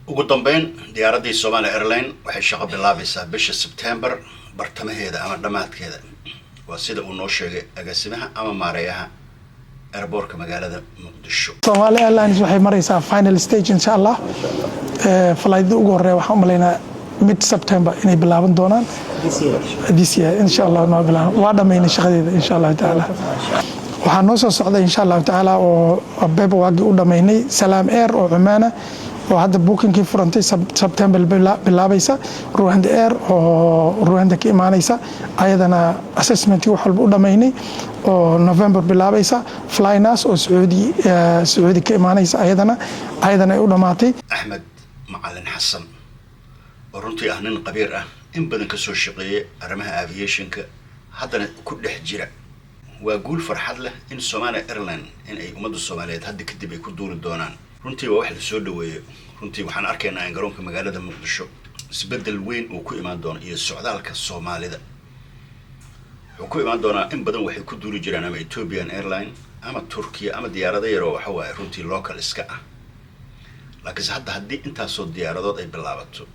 Ugu dambeyn, diyaaraddii Somali Airline waxay shaqo bilaabaysaa bisha Sebtembar bartamaheeda ama dhammaadkeeda, waa sida uu noo sheegay agaasimaha ama maareeyaha airportka magaalada Muqdisho. Somali Airlines waxay maraysaa final stage, insha Allah. Flightada ugu horeeya waxaan u malaynaa mid September inay bilaaban doonaan this year, insha Allah. Noo bilaaban, waa dhamaynay shaqadeeda, insha Allahu tacaala. Waxaa noo soo socda, insha Allahu tacaala, oo paperworkii u dhamaynay Salaam Air oo Cumaana oo hadda bookingkii furantay, September bilaabaysa. Rwanda Air oo Rwanda ka imaanaysa, ayadana assessmentkii wax walba u dhamaynay oo November bilaabaysa. Flynas oo Sacuudi ka imaanaysa, ayadana ay u dhamaatay. Axmed Macalin Xasan oo runtii ah nin khabiir ah, in badan kasoo shaqeeyay arrimaha aviationka, haddana ku dhex jira. Waa guul farxad leh in Somalia Airline in ay ummadda Soomaaliyeed hadda kadib ay ku duuli doonaan. Runtii waa wax la soo dhaweeyo. Runtii waxaan arkaynaa in garoonka magaalada Muqdisho isbeddel weyn uu ku imaan doono iyo socdaalka Soomaalida wuxuu ku imaan doonaa. In badan waxay ku duuli jiraan ama Ethiopian Airline ama Turkiya ama diyaarado yaroo waxa waaye runtii local iska ah, laakiinse hadda haddii intaasoo diyaaradood ay bilaabato,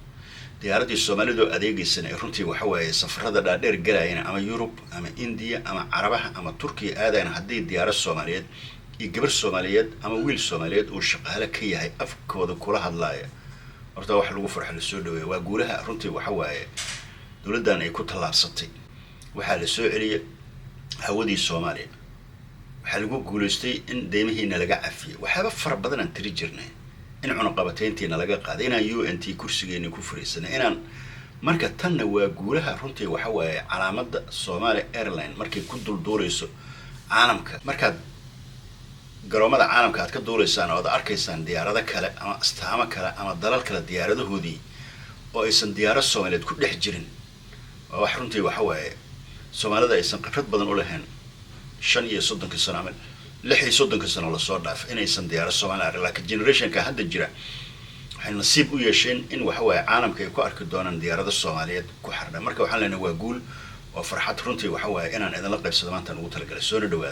diyaaraddii Soomaalidoo adeegeysana ay runtii waxa waaye safarada dhaadheer galayana, ama Yurub ama Indiya ama Carabaha ama Turkiya aadayna, haddii diyaarad Soomaaliyeed iyo gabar Soomaaliyeed ama wiil Soomaaliyeed uu shaqaale ka yahay, afkooda kula hadlaaya, horta wax lagu farxo, lasoo dhaweeya. Waa guulaha runtii waxa waaye dowladdan ay ku tallaabsatay. Waxaa la soo celiyay hawadii Soomaaliya, waxaa lagu guulaystay in deymihiina laga cafiyay, waxyaaba fara badan aan tiri jirnay, in cunaqabateyntiina laga qaaday, inaan UN-t kursigeeni ku fariisanay, inaan marka tanna waa guulaha runtii waxa waaye calaamadda Somalia Airline markay ku dulduulayso caalamka. Markaad garoomada caalamka aad ka duulaysaan oo ad arkaysaan diyaarado kale ama astaamo kale ama dalal kale diyaaradahoodii oo aysan diyaarad Soomaaliyeed ku dhex jirin, waa wax runtii waxa waaye Soomaalida aysan khibrad badan u lahayn. 35-kii sano ama 36-kii sano lasoo dhaaf inaysan diyaarad Soomaali arag, laakiin generationka hadda jira waxay nasiib u yeesheen in waxa waaye caalamka ay ku arki doonaan diyaarado Soomaaliyeed ku xardhan. Marka waxaan leenahay waa guul, waa farxad runtii waxa waaye inaan idinla qaybsado maantaan ugu talagalay. Soona dhawaada.